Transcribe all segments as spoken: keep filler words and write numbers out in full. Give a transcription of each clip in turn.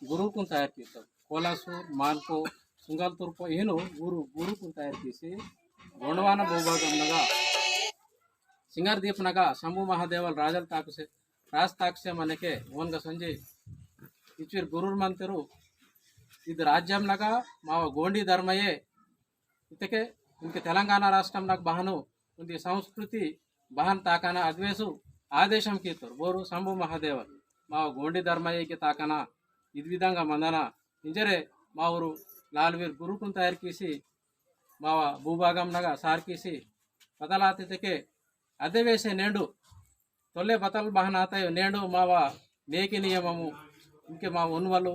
गुरुकुन तैयार कीतोर। कोलासुर, मानको, सुंगल तुर्पो इनु गुरु, गुरुकुन तैयार कीसी गोंडवाना भूभागम नगा सिंगार दीप नगा शंभु महादेवल राजल ताकसे, राज ताकसे मनके ओनगा संजे इचुर गुरुर मंतरु। इद राज्यम नगा मावा गोंडी धर्मये इतके इनके तेलंगाना राष्ट्रम नगा बहनु उन्दी संस्कृति बहन ताकना अद्वेसु आदेशम कीतोर। बोरु शंभु महादेवल मावा गोंडी धर्मये के ताकना इद विधंगा मंदना इंजरे मावरु लालवीर गुरुकुन तैयार कीसी मावा भूभागम नगा सार कीसी बदलाते तके अदे वेसे नेंडु तोले बतल बहन आतायो नेंडु मावा मेके नियममु इनके मावा उनवलु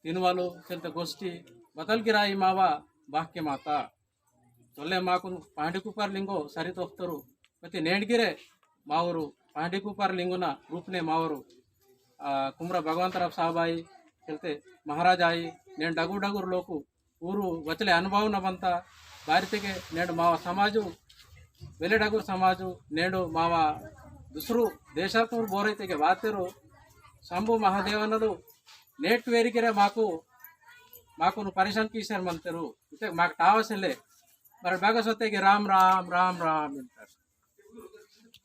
तिनवलु चलते गोष्ठी बतल गिराई मावा बाहके माता। तोले माकुन पांडी कुपार लिंगो सरी तोफ्तरु। मति नेंड गिरे मावरु पांडी कुपार लिंगुना रूपने मावरु, आ, कुमरा भगवंतराव साहब आई, चलते महाराज आई, नेंड डगुर डगुर लोकु ऊरु वचले अनुभव न बंता। बारितेके नेंड मावा समाजु, वेले डगुर समाजु, नेंड मावा दुसरु देशातुर बोरैतेके वातेरु शंभु महादेवनलु नेट वेरिकेरे माकु, माकुनु परेशान कीसेर मंतेरु। इते माक टावसेले। मर बगसोतेके राम राम, राम राम इंतार।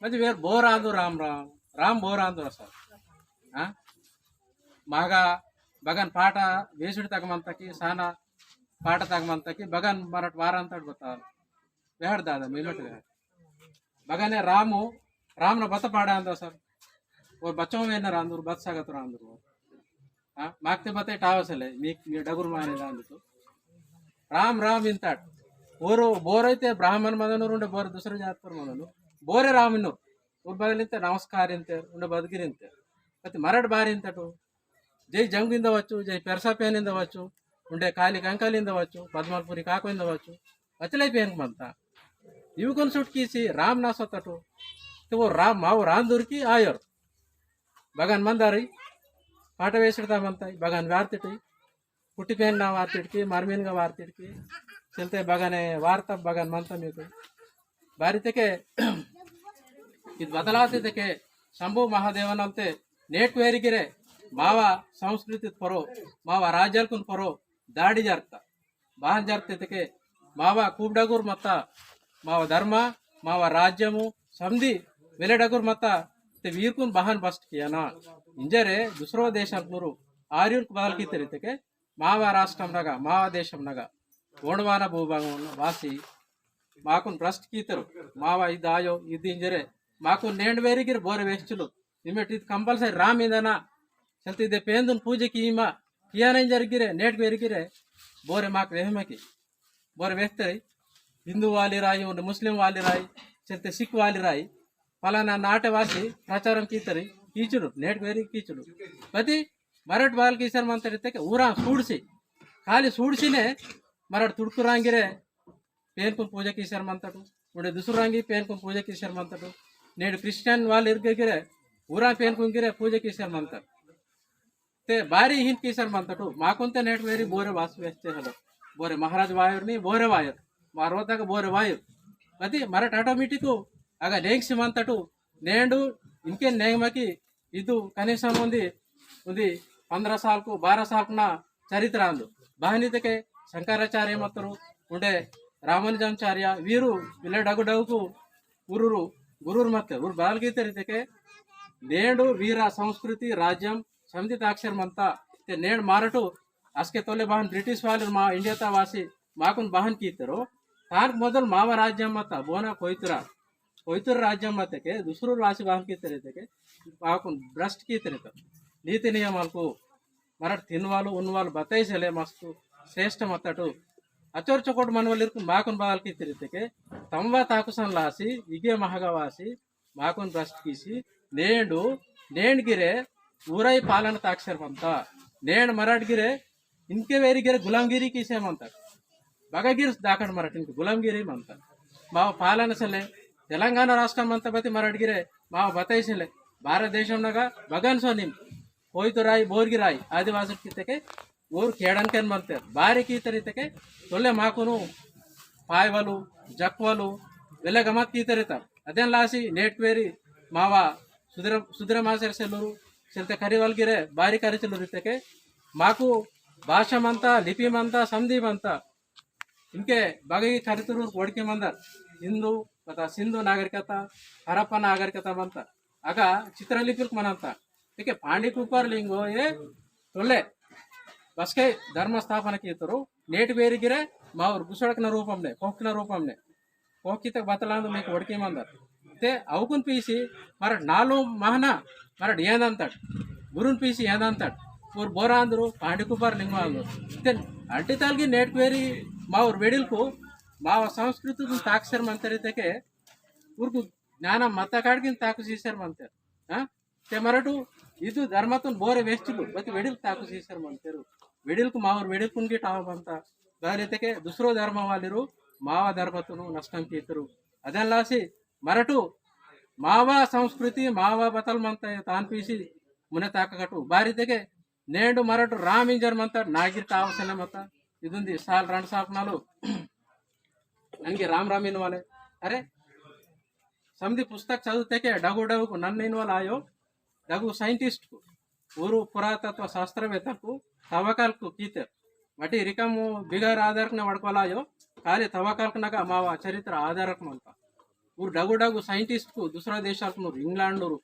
मजे वेर बोर आंदु राम राम, राम बोर आंदु असल। हाँ? मागा बगन पाटा वेसुड़ी तक मंतकी, साना पाटा तक मंतकी, बगन मरट वारांतट बता। वेहड़ दादा, मिलट वेहड़। बगने रामु, राम न बत पाड़ा आंदु असल। और बच्चों में न रांदुर, बत सागत रांदुर। हाँ, माकते बते टावसले, मी, मी डगुर माने दान तो। राम, राम इंताट। ओरो, बोरैते ब्राह्मण मदनुर उंडे बोर दूसरे जात पर मदनु। बोरे राम इन्नुर। उर बदलिंते नमस्कार इंते, उंडे बदगिर इंते। कति मरड़ बार इंतटो। जय जंग इंदवच्चु, जय पेरसा पेन इंदवच्चु, उंडे काली कंकाली इंदवच्चु, पद्मलपुरी काको इंदवच्चु। अचले पेन मंता। युवकन सुटकीसी राम ना सतटो। तो वो राम, माव रांदुर की आयर। बगन मंदारी, पाटा वेसड़ता मंता, बगन वार्तिटी, कुटी पेन ना वार्तिटकी, मरमीन का वार्तिटकी, चलते बगने वार्ता बगन मंता मीको। बारी तेके, इद बदलाते तेके, शंभु महादेवनलते, नेट वेरिगिरे, मावा संस्कृति परो, मावा राज्यलकुन परो, दाड़ी जरता। बाहन जरते तेके, मावा कुबडगुर मता, मावा धर्म, मावा राज्यमु, समदी, वेलेडगुर मता, ते वीरकुन बाहन बस्ट कियाना। इंजरे, दूसरो देशल नुरु, आर्युर्क बदल की तेरे तेके, मावा राष्ट्रम नगा, मावा देशम नगा, गोंडवाना भूभागम वासी, माकुन भ्रष्ट कीतरु, मावा इद आयो, इद इंजरे, माकुन नेंड वेरिगिर बोरे वेहचुलु, इमेट इद compulsory राम इंदना, चलते इदे पेंदुन पूजे कीमा, कियाना इंजर गिरे, नेट वेरिगिरे, बोरे माक वेहमकी। बोर वेहतरी, हिंदू वाली राई, उंडे मुस्लिम वाली राई, चलते सिख वाली राई, फलाना नाटे वासी प्रचारम कीतरी, कीचुडु, नेट वेरी कीचुडु। पति मरट बाल कीसर मंतरी तेके उरा सूडसी, खाली सूडसीने मरट तुड़कुरांगिरे, पेनकुन पूजा कीसर मंतटु, उंडे दुसुरांगी पेनकुन पूजा कीसर मंतटु, नेड क्रिश्चियन वाली इर्गे गिरे, उरा पेनकुन गिरे पूजा कीसर मंतटु। ते बारी हिंद कीसर मंतटु, माकुन ते नेट वेरी बोरे वास वेस्ते हलो। बोरे महाराज वायुर नी, बोरे वायुर। मारवता का बोरे वायुर। अति मरट automatic अगा नेंग सी मंतटु, नेंडु इनके नेंग मकी इदु कनीसम उंदी, उंदी पन्द्रह साल को, बारह साल को ना चरित्र आंदु। बहनी तके शंकराचार्य मत्तरु, उंडे रामानुजाचार्य, वीरु, विले डगु डगुकु उरुरु, गुरुर मत्ते, उर बाल गीते रीते के, नेंडु वीरा संस्कृति, राज्यम, समिति ताक्षर मंता, ते नेंड मारटु, असके तोले बहन ब्रिटिश वाले मा इंडिया ता वासी, माकुन बहन कीतरो, तार मोदल मावा राज्यम मता, बोना कोइतुरा, कोइतुर राज्यम मते के, दुसरो वासी बहन कीतरे ते के, माकुन भ्रष्ट कीतरे तो, नीति नियमालकु, मरट तिनवालु, उनवालु बताई सेले मस्तु, श्रेष्ठ मतटु, अचोर चोकोट मनवलिरकुन माकुन बदल कीतरे ते के, तमवा ताकुसन लासी, इगे महगा वासी, माकुन भ्रष्ट कीसी, नेंडु, नेंड गिरे, ऊराई पालन ताक्षर मंता। नेंड मराठ गिरे, इनके वेरी गिरे गुलामगिरी कीसे मंता। बगा गिर दाखंड मराठ इनके गुलामगिरी मंता। माव पालन सले, तेलंगाना राष्ट्र मंता बती मराठ गिरे, माव बताई सले, भारत देशम नगा बगन सोनिम, कोइतुराई, बोरगिराई, आदिवासी कितके, ऊर केड़न केन मंते, बारी कीतरी तके, तोले माकुनु, पायवलु, जक्वलु, वेले गमत कीतरी ता। अदेन लासी, नेट वेरी, मावा, सुधर, सुधर मासेर सेलुरु, सेलते करिवल गिरे, बारी करी सेलुरु तके, माकु भाषा मंता, लिपि मंता, समदी मंता। इनके बगई करितुरु वड़के मंदर। हिंदू, पता सिंधु नागरिकता, हरप्पा नागरिकता मंता। अगा चित्रलिपिक मनंता। इके पांडी कुपार लिंगो ये तोले बसके धर्म स्थापना कीतुरु। नेट बेरिगिरे मावर गुसड़कना रूपमने, कोकना रूपमने। कोकितक बतलांदु मीक वड़की मंदर। ते अवकुन पीसी मरट नालो महना मरट येंदंतट। गुरुन पीसी येंदंतट। ऊर बोरांदुरु पांडी कुपार लिंगो आंदुरु। ते अंटी तालगी नेट क्वेरी मावर वेडिलकु माव संस्कृति ताकसेर मंतरी तेके ऊरकु ज्ञान मत्ता काड़किन ताकु सीसेर मंतर। हाँ? ते मरटु इदु धर्मतुन बोरे वेस्टुलु, बति वेडिल ताकु सीसेर मंतेरु। वेडिलकु मावर वेडिलकुन गिट आव मंता। बाले तेके दुसरो धर्म वालिरु, मावा धर्मतुनु नष्टम कीतुरु। अदन लासी मरटु मावा संस्कृति, मावा बतल मंता ये तान पीसी मुने ताककटु। बारी तेके नेंडु मरटु राम इंजर मंता, नागिर तावसले मंता। इदुंदी साल रंड साल नालु ननगे राम राम इनवाले। अरे, समदी पुस्तक चदुवतेके डगु डगुकु नन्ना इनवाल आयो, डगु scientist कु, ऊरु पुरातत्व शास्त्रवेत्तकु, तवकालकु कीतेर। वटी रिकमु बिगर आधारकने वड़कवाल आयो, खाली तवकालकनगा मावा चरित्र आधारक मंता। ऊरु डगु डगु scientist कु, दूसरा देशालकु नूरु, इंग्लैंड नूरु,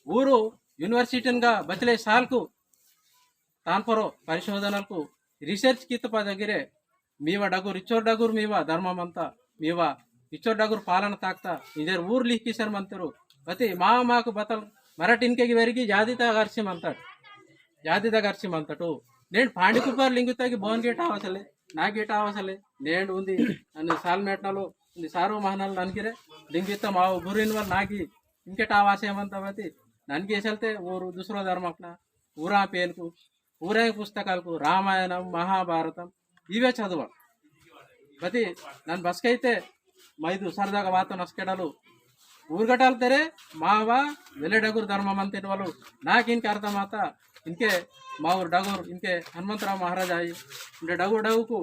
ऊरु university नगा बचले सालकु, तानपरो परिशोधनलकु research कित पदगिरे मीवा डगुर इच्चोर डगुर मीवा धर्म मंता मीवा इच्चोर डगुर पालन ताकता इंजर ऊर लिख किसर मंतरु। बती मा माक बतल मराठीन के वेरिगी जाति ता गर्सी मंतट। जाति ता गर्सी मंतटो। नेन पांडी कुपार लिंगुता की बोन गेट आवसले, ना गेट आवसले। नेन उंदी अन साल मेटनलो उंदी सारो महनल ननगिरे लिंगित माव गुरिन वल नागी इंकेट आवासे मंता बती ननगी एसलते ओर दूसरो धर्म अपना पूरा पेलकु पूरा पुस्तकालकु रामायणम महाभारतम इवे चदवा। बती नन बसकैते मैदु सरदागा वातो नस्केडलु ऊरगटाल तेरे मावा वेले डगुर धर्म मंतिन वालु नाक इनके अर्थ माता। इनके मावर डगुर इनके हनुमंतराव महाराज आई। इनके डगुर डगुकु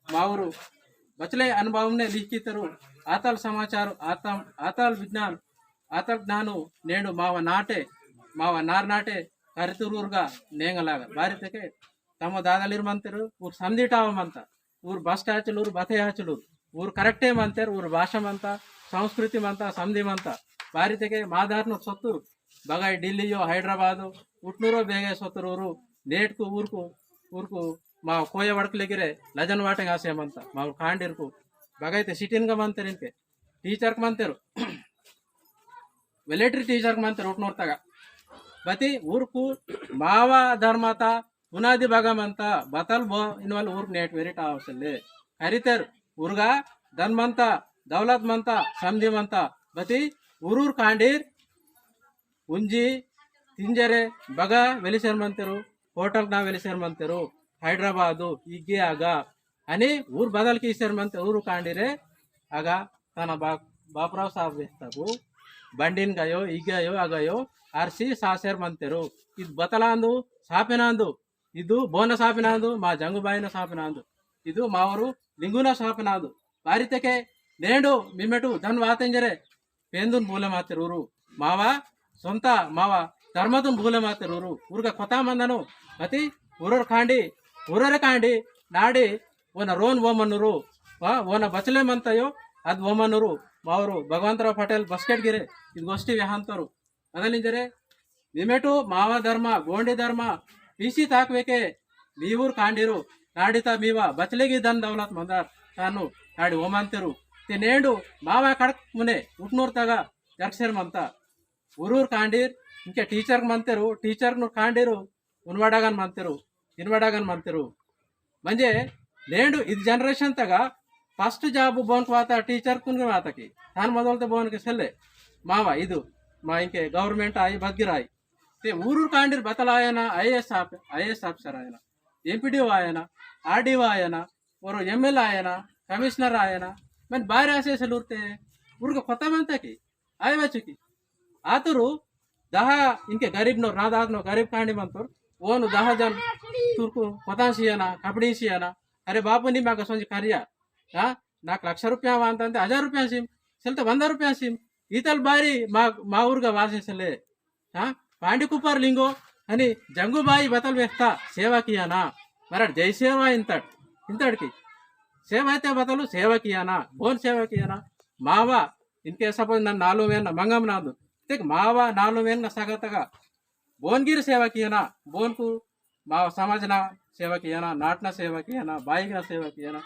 मावरु बचले अनुभवने लिखितरु। आतल समाचार आतम आतल विज्ञान आतल ज्ञानु नेंडु माव नाटे माव नार नाटे करितुरूरगा नेंगलागा बारितके तम दादलिर मंतेरु। ऊर समदिटाव मंता ऊर बस्टाचलूर बथयाचलूर ऊर करेक्टे मंतेर। ऊर भाषा मंता संस्कृति मंता समदि मंता बारितके मादारनु सोत्तुर बगाई दिल्ली यो हैदराबाद उटनूरो बेगे सोत्तुर ऊरु नेटकु ऊरकु ऊरकु मा कोया वड़कलेगिरे लजन वाटेंग आसे मंता मा कांडिरकु बगाई ते सिटिन गा मंतेर इनके टीचर मंतेरु वेलेटरी टीचर मंतेरु उटनूर तगा बती ऊरकु मावा धर्मता पुनादि बगा मंता बतल बो इनवल ऊरकु नेट वेरिट आवसले करितेर। ऊरगा धन मंता दौलत मंता समदि मंता बती ऊरूर कांडीर उंजी तिंजरे बगा वेलिसेर मंतेरु। होटल ना वेलिसेर मंतेरु हैदराबादु इग्गे आगा अनि ऊर बदल कीसेर मंतेरु। ऊरु कांडीरे आगा तना बाप बापराव साहब वेस्तबु बंडिन गयो इग्गयो अगयो आरसी सासेर मंतेरु। इद बतलांदु सापेनांदु इदु बोन सापिनांदु मा जंगुबाईन सापिनांदु इदु मावरु लिंगुन सापिनांदु। बारितके नेंडु मिमेटु धन वातेंजरे पेंदुन बोले मातेर ऊरु मावा सोंता मावा धर्मतुन बोले मातेर ऊरु। ऊरगा कोता मंदनु मती ऊरर कांडी ऊरर कांडी नाडी ओन रोन वोमनुरु। ओन बचले मंतयो अद वोमनुरु। मावरु भगवंतराव पटेल बस्केट गिरे इद गोष्ठी वेहांतरु। अदलिंजरे निमेटु मावा धर्म गोंडी धर्म पीसी ताकवेके मीवूर कांडीरु नाडिता मीवा बचलेगी धन दौलत मंदार तानु नाडी ओमंतेरु। ते नेंडु मावा कड़क मुने उटनूर तगा जरकसेर मंता। ऊरूर कांडीर इंके टीचर मंतेरु टीचर नूर कांडीरु उनवाडागन मंतेरु इनवाडागन मंतेरु। म्हणजे नेंडु इद जनरेशन तगा फर्स्ट जाब बोनक वाता टीचर कुनगे वाता की तान मोदलते बोनके सेले मावा इदु मा इंके गवर्नमेंट आई बदगिर आई। ते ऊरूर कांडीर बतल आयना आईएएस आप आईएएस ऑफिसर आयना एमपीडीओ आयना आरडीओ आयना ओरो एमएलए आयना कमिश्नर आयना मन बाहर आसे सेलूरते ऊरगा कोता मंता की आय बच्चों की आतुरु दहा इंके गरीब नो रादात नो गरीब कांडी मंतोर ओनु दहा जन तुर्कु पतान सियाना कपड़ी सियाना। अरे बापू नी मागा सोंजी करिया हाँ नाक लक्ष रुपया वांता अंते हजार रुपया सिम सेलते वंदा रुपया सिम इतल बारी मा मा ऊरगा वासे सेले। हाँ पांडी कुपार लिंगो अनि जंगुबाई बतल वेहता सेवा कियाना, मरट जय सेवा इंतट, इंतट की सेवा ते बतलु सेवा कियाना, बोन सेवा कियाना, मावा इनके सपोज ना नालू वेन मंगम नादु, तेक मावा नालू वेन सगतगा बोन गिर सेवा कियाना, बोन कु मावा समाज ना सेवा कियाना, नाटना सेवा कियाना, बाइक ना सेवा कियाना।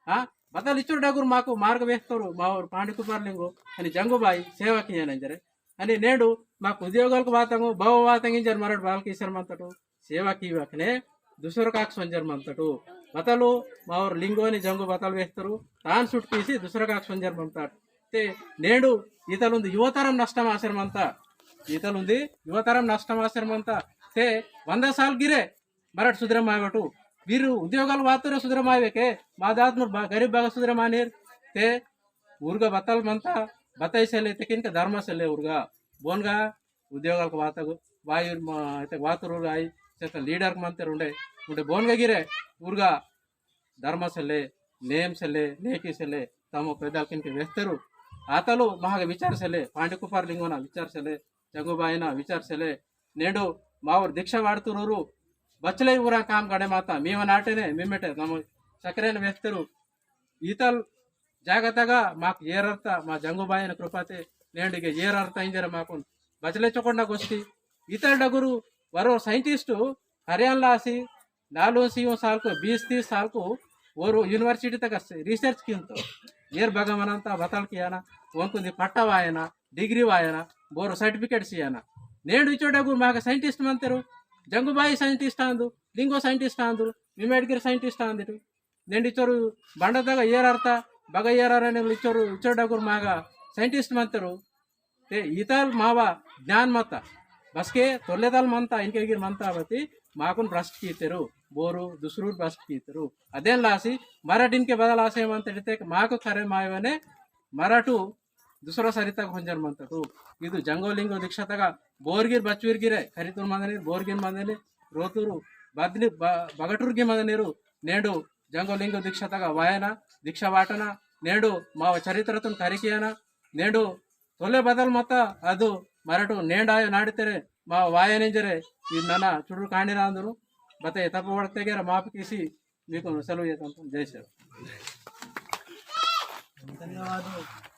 हाँ, बतल इचुर डगुर माकु मार्ग वेहतोरु, मावर पांडी कुपार लिंगो अनि जंगुबाई सेवा कियाना इंजरे। अनि नेडु माकु उद्योगल को वातंगो, बाव वातंग इंजर मरट बाल कीसर मंतटु, सेवा कीवकने दुसर काक सोंजर मंतटु। बतलु मावर लिंगो अनि जंगु बतल वेहतोरु, तान सुट कीसी दुसर काक सोंजर मंतट। ते नेडु इतल उंदी युवतरम नष्टम आसर मंता, इतल उंदी युवतरम नष्टम आसर मंता। ते वंदा साल गिरे मरट सुधरम आयवटु, वीरु उद्योगल वातुरे सुधरम आयवेके, मा दात मुर बा-, गरीब बागा सुधरम आनेर। ते उर्गा बतल मंता, बतई सेले, तेकिन के धर्म सेले उर्गा, बोनगा उद्योगल को वातगु, वायु म-, इते वातुर उर्गा आई, सेता लीडर मंतेर उंडे, उंडे बोनगा गिरे उर्गा धर्म सेले, नेम सेले, नेकी सेले, तमो पेदल किनके वेहतेरु। आतलु महाग विचार सेले, पांडी कुपार लिंगोना विचार सेले, जंगुबाईना विचार सेले, नेडु मावर दीक्षा वाड़तुरुरु, बचले उरा काम गड़े माता, मीवा नाटेने, मिमेटे, नमो चकरेन वेहतेरु। ईतल जागतगा माक येरर्ता, मा जंगुबाईन कृपाते, नेंडिगे येरर्ता इंजर माकुन बचले चोकोंडा गोष्ठी। ईतल डगुरु वरो साइंटिस्ट हरियाणा लासी, नालुंग सीओ साल को, बीस तीस साल को, वोरु यूनिवर्सिटी तक रिसर्च किंतो। येर बगमनंता बतल कियाना, वोंकुंदी पट्टा वायना, डिग्री वायना, बोरो सर्टिफिकेट सियाना। नेंडु इचोडगु माग साइंटिस्ट मंतेरु, जंगुबाई साइंटिस्ट आंदु, लिंगो साइंटिस्ट आंदु, मिमेडगिर साइंटिस्ट आंदु। नेंडु इचोरु बंडदगा येर अर्ता, बगा येर अरने इचोरु, इचोडगु माग साइंटिस्ट मंतेरु। ते ईतल मावा ज्ञान मता, बसके तोल्लेतल मंता, इनके गिर मंता बती, माकुन भ्रष्ट कीतेरु, बोरु दुसरू भ्रष्ट कीतेरु। अदेन लासी मराठीन के बदल आसे मंता इते माकु खरे मायवने मराठू दुसरा सरिता घोंजर मंतटू। इदु जंगो लिंगो दीक्षा तगा बोरगिर बचवीर गिरे, खरीतुर मंदनीर, बोरगिर मंदनीर, रोतुरु, बदली, ब-, बगटुर गिर मंदनीरु, नेडु जंगो लिंगो दीक्षा तगा वायना, दीक्षा वाटना, नेडु माव चरित्रतुन करिकियना, नेडु तोले बदल मता अदु मरटु नेंडायो नाडितेरे मा वायनेंजरे ई नना चुडुर कांडिरांदुरु बते तप वड़तेगेर माप किसी मीकु सेलवु येतंतु। जय सेवा। धन्यवाद।